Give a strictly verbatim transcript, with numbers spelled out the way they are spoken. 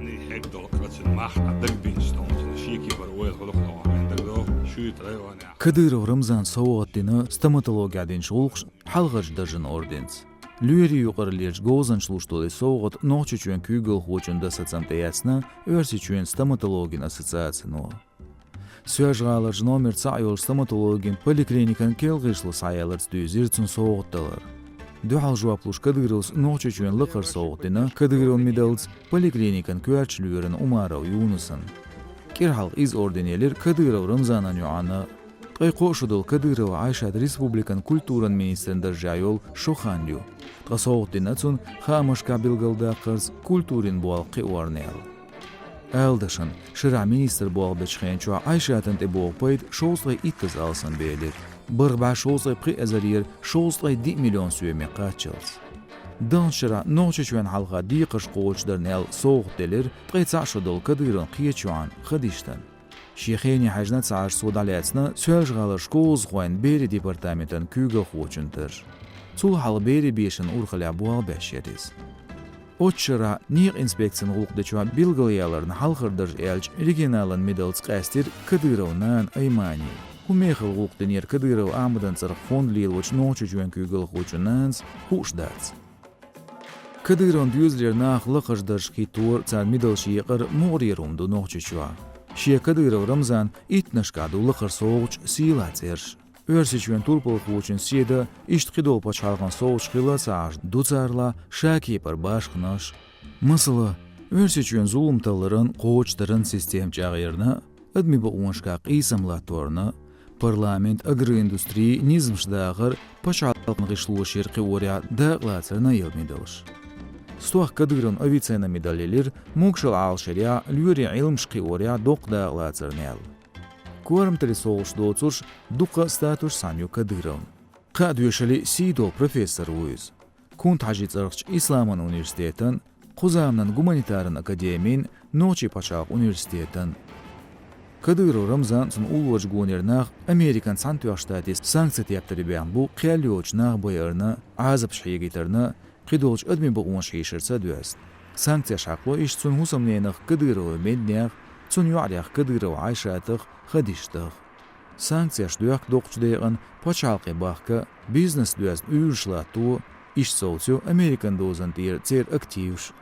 Хьегдолу кхацун махна дагбинчу стомцина шеки бар ойла хӀуллакх новахь дагдо шуьйта районехь. Кадыров Рамзан совгӀат дина стоматологехь динчу гӀуллакхаш хьалхарчу даржан орденца. Лоьрийн юкъараллерчу говзанча луш долу и совгӀат Нохчийчоьнан куьйгалхочун дан сацам тӀеэцна Оьрсийчоьнан стоматологийн ассоциацино. Соьлжа-ГӀаларчу номер цхьаъ йолчу стоматологийн поликлиникан кел гӀишло схьаяларца дуьйзира цунна совгӀат далар. Дуьхьал жоп луш Кадыровс Нохчийчоьнан лакхара совгӀат дина Кадыровн медалца поликлиникан коьртачу лоьрана Умаров Юнусан. КӀира хьалха иза орден елира Кадыров Рамзанан йоӀанна. Ткъе кхо шо долу Кадырова Айшат республикан культуран министран даржехь йолу шо хан ю. Ткъа совгӀат дина цунна хаамашкахь билгалдаккхарца культурин болх кхиорна аьлла. Ала дашна, шарахь министр болх бечу хенчохь Айшатан тӀебогӀу пайда шовзткъе иттаза алсам белира. БархӀ бӀе шовзткъе пхи эзарера шовзткъе диъ миллион соьме кхаччалц. Даханчу шарахь Нохчийчоьнна хьалха декхарш кхочушдарна аьлла совгӀат делира ткъе цхьаъ шо долу Кадыровн кхечу йоӀан Хадиштан. Шен хене хьаьжна ца Ӏаш цо дӀалаьцна Соьлжа-ГӀалара школазхойн берийн департаментан куьйгалхочун дарж. Цул хьалха берийн бешан урхаллехь болх беш яра иза. Оцу шарахь некъан инспекцин гӀуллакх дечохь билгалъяларна хьалхара дарж аьллачу регионалан медалца къаьстира Кадыровн нана Аймани. ХӀун мехала гӀуллакх динера Кадыров Ахьмадан цӀарах фонд лелочу Нохчийчоьнан куьйгалхочун нанас, хууш дац. Кадыровн доьзалера нах лакхарчу даржах хӀиттора, царна медалш екъар мугӀарера хӀума ду Нохчийчохь. Шен Кадыров Рамзанан иттанашкахь ду лакхара совгӀаташ, сийлахь цӀерш. Оьрсийчоьнан турпалхочун седа, иштта кхидолу пачхьалкхан совгӀаташ хилла ца Ӏаш ду царалахь ша кепара башханаш. Масала, Оьрсийчоьнан зулам талларан, кхочушдаран система чӀагӀъярна, адамийн бакъонашкахь къийсам латторна, парламент, агроиндустри, низамаш дахар, пачхьалкхан гӀишлошера кхиорехь дакъалацарна елла медалш. Стохка Кадыровн Авиценна медаль елира, могашалла Ӏалашъярехь, лоьрийн Ӏилмаш кхиорехь доккха дакъалацарна аьлла. Корматаллин совгӀаташ доцурш дуккха а статусаш цхьаьна ю Кадыровн. Кхаа доьшаллин сий долу профессор ву иза. Кунта-Хьаьжин цӀарахчу Исламан университетан, кхузаманан гуманитаран академин, Нохчийн пачхьалкхан университетан. Кадыров Рамзан а, цуьнан уллорчу гонера нах Американ Цхьаьнатоьхначу Штатийн санкцийн тептаре баьхна бу кхел йоцучу нах байарна, Ӏазапаш хьегийтарна, кхидолчу адамийн бакъонаш хьийшарца а доьзна. Санкцеш хьакхало иштта цуьнан хӀусамненах Кадыровн Мединех, цуьнан йоӀарех Кадырова Ӏайшатах, Хадиштах. Санкцеш доьхку доккхачу декъана пачхьалкхе бахка, бизнес доьзна уьйраш латто, иштта совцо Американ дозан тӀера церан активаш.